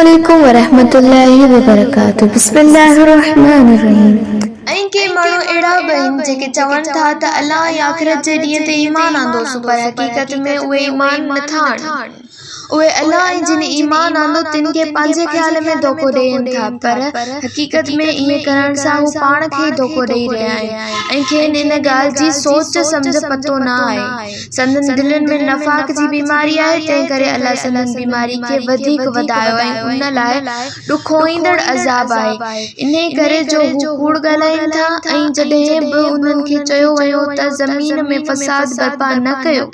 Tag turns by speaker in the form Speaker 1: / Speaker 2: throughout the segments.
Speaker 1: عليڪم ورحمة الله وبرڪاته بسم الله الرحمن الرحيم.
Speaker 2: ۽ ڪي ماڻهو اهڙا به آهن جيڪي چون ٿا ته الله ۽ آخرت جي ڏينهن تي ايمان آندوسون پر حقيقت ۾ اهي ايمان نه ٿا آڻين. اهي الله ۽ جن ايمان آندو تن کي پنهنجي خيال ۾ ڌوڪو ڏين ٿا پر حقيقت ۾ ائين ڪرڻ سان هو پاڻ کي ئي ڌوڪو ڏئي رهيا آهن ۽ کين ان ڳالهه جي سوچ سمجهه پتو نه آهي. سندن دلين ۾ نفاق جي بيماري آهي، تنهنڪري الله سندن بيماري کي وڌيڪ وڌايو ۽ ان لاء ڏکوئيندڙ عذاب آهي، انهي ڪري جو هو ڪوڙ ڳالهائين ٿا ۽ جڏهن به انهن کي چيو ويو ته زمين ۾ فساد برپا نه ڪيو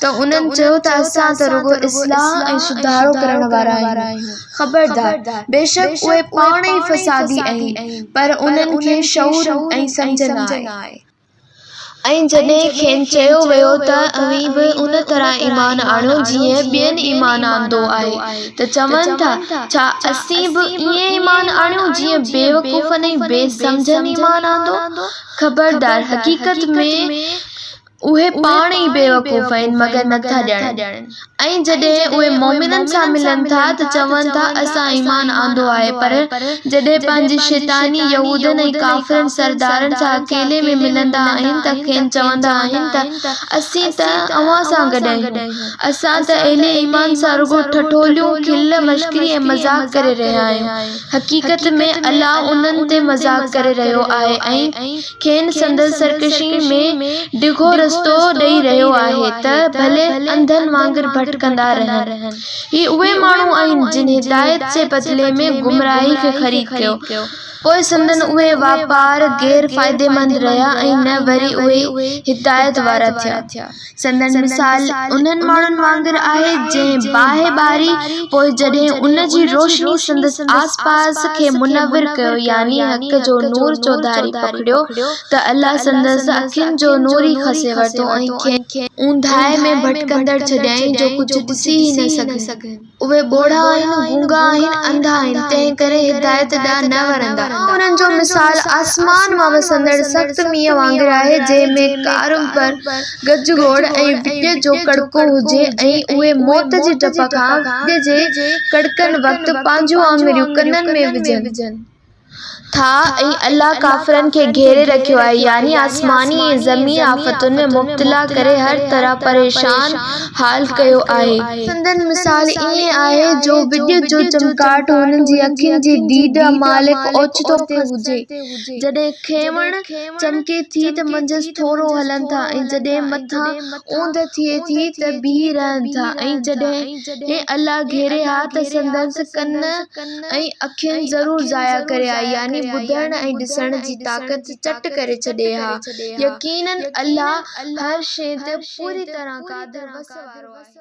Speaker 2: ته انهن چيو ته اسان ته رڳو اصلاح ۽ سڌارو ڪرڻ وارا آهيون. خبردار! بيشڪ اهي پاڻ ئي فسادي آهن، پر انهن کي شعور ۽ سمجهه نه آهي. ۽ جڏهن کين چيو ويو ته اوهين به ان طرح ايمان آڻيو جيئن ٻين ايمان آندو آهي ته چون ٿا، ڇا اسين به ائين ايمان آڻيون جيئن بيوقوفن ۽ بي سمجهن ايمان آندو؟ خبردار! حقيقت ۾ اهي پاڻ ئي بيوقوف آهن مگر نٿا ڄاڻن. ۽ جڏهن اهي مؤمنن سان ملن ٿا ته چون ٿا اسان ايمان آندو آهي پر جڏهن پنهنجي شيطاني يهودن ۽ ڪافرن سردارن سان اڪيلي ۾ ملندا آهن ته کين چوندا آهن ته اسين ته اوهان سان گڏ آهيون اسان ته اهل ايمان سان رڳو ٺٺوليون، کل، مشڪري ۽ مذاق ڪري رهيا آهيون حقيقت ۾ الله انهن تي مذاق ڪري رهيو آهي ۽ کين سندس سرڪشيء ۾ ڊگهو رستو ڏئي رهيو آهي ته ڀلي انڌن وانگر ڀٽڪندا رهن. هي اهي ماڻهو آهن جن هدايت جي بدلي ۾ گمراهي کي خريد ڪيو، پوء سندن اهي واپار غير فائديمند رهيا ۽ نه وري اهي هدايت وارا ٿيا. سندن مثال انهن ماڻهن وانگر آهي، جنهن باهه ٻاري، پوء جڏهن ان جي روشني سندس آس پاس کي منور ڪيو يعني حق جو نور چوڌاري پکڙيو ته الله سندس اکين جو نور ئي کسي ورتو ۽ کين اونداهي ۾ ڀٽڪندڙ ڇڏيائين جو ڪجهه ڏسي ئي نه سگهن. اهي ٻوڙا آهن، گونگا آهن، انڌا آهن، تنهنڪري هدايت ڏانهن نه ورندا. انهن جو مثال آسمان مان وسندڙ سخت مينهن وانگر آهي، جنهن ۾ ڪارونڀر، گجگوڙ ۽ وڄ جو ڪڙڪو هجي ۽ اهي موت جي ڊپ کان وڄ جي ڪڙڪن وقت پنهنجون آڱريون ڪنن ۾ وجهن. ٿا ۽ الله ڪافرن کي گهيري رکيو آهي يعني آسماني ۽ زميني آفتن ۾ مبتلا ڪري هر طرح پريشان حال ڪيو آهي. سندن مثال ائين آهي جو وڄ جو چمڪاٽ هنن جي اکين جي ديد امالڪ اوچتو تي هجي، جڏهن کنوڻ چمڪي ٿي ته منجهس ٿورو هلن ٿا ۽ جڏهن مٿان اوندهه ٿئي ٿي ته بيهي رهن ٿا ۽ جڏهن الله گهري ها ته سندس ڪن ۽ اکين ضرور ضايع ڪري ها يعني ٻڌڻ ۽ ڏسڻ جي طاقت چٽ ڪري ڇڏي ها. يقيناً الله هر شيء تي پوري طرح قادر وس وارو آهي.